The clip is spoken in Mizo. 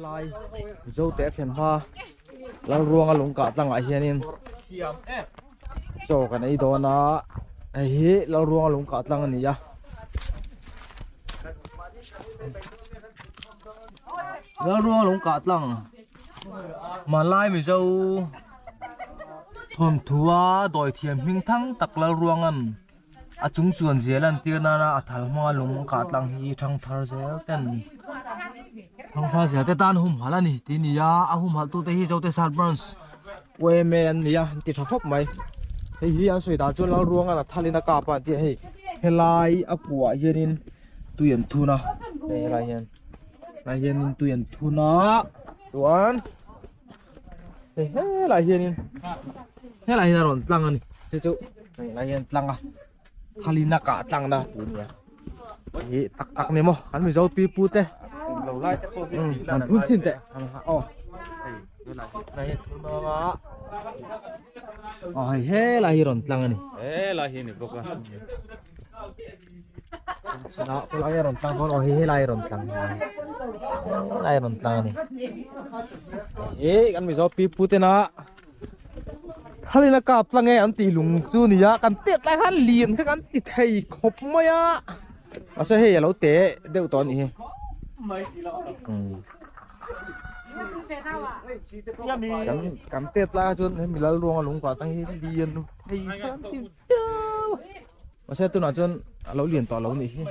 Helai Zote a thlen hma Lalruanga lung kah tlangah hianin chaw kan ei dawn a hei hi Lalruanga lung kah tlang a ni a. Lalruanga lung kah tlang hmanlai Mizo thawnthu-a dawithiam hming thang tak Lalruanga'n A chung chuan zel an tir nana a thal hmanga lung kah tlang hi thang thar zel ten thang thar zel te tan humhalh a ni tih a ni a a humhalh tute hi Zote Sat Branch yma an ni a an ti tha khawp mai hei hi an sawi dan chuan Lalruangan a thalin a kap a an tih a hei helai a kuah hianin tui an thun a hei helai hian helai hianin tui an thun a chuan hei helai hianin helai hian a rawn tlang a ni chu chu helai hian tlang a thalin a kah tlang na tih a ni a hi tak tak ni maw kan mizo pi pu te an thun chin teh aw helai hian thun awm a aw hei helai hi rawn tlang a ni helai hi ni bawk a Helai a rawn tlang dawn aw hei helai a rawn tlang helai a rawn tlang a ni he kan mizo pi pu tena thalin a kap tlang e an tih lung chu ni a kan tet lai khan lian kha kan ti thei khawp mai a mahse hei a lo te deuh tawh a nih hi kan tet lai chuan hemi Lalruanga lung kah tang hi lian thei kha an ti viau. Mahse tunah chuan a lo lian tawh lo nih hi.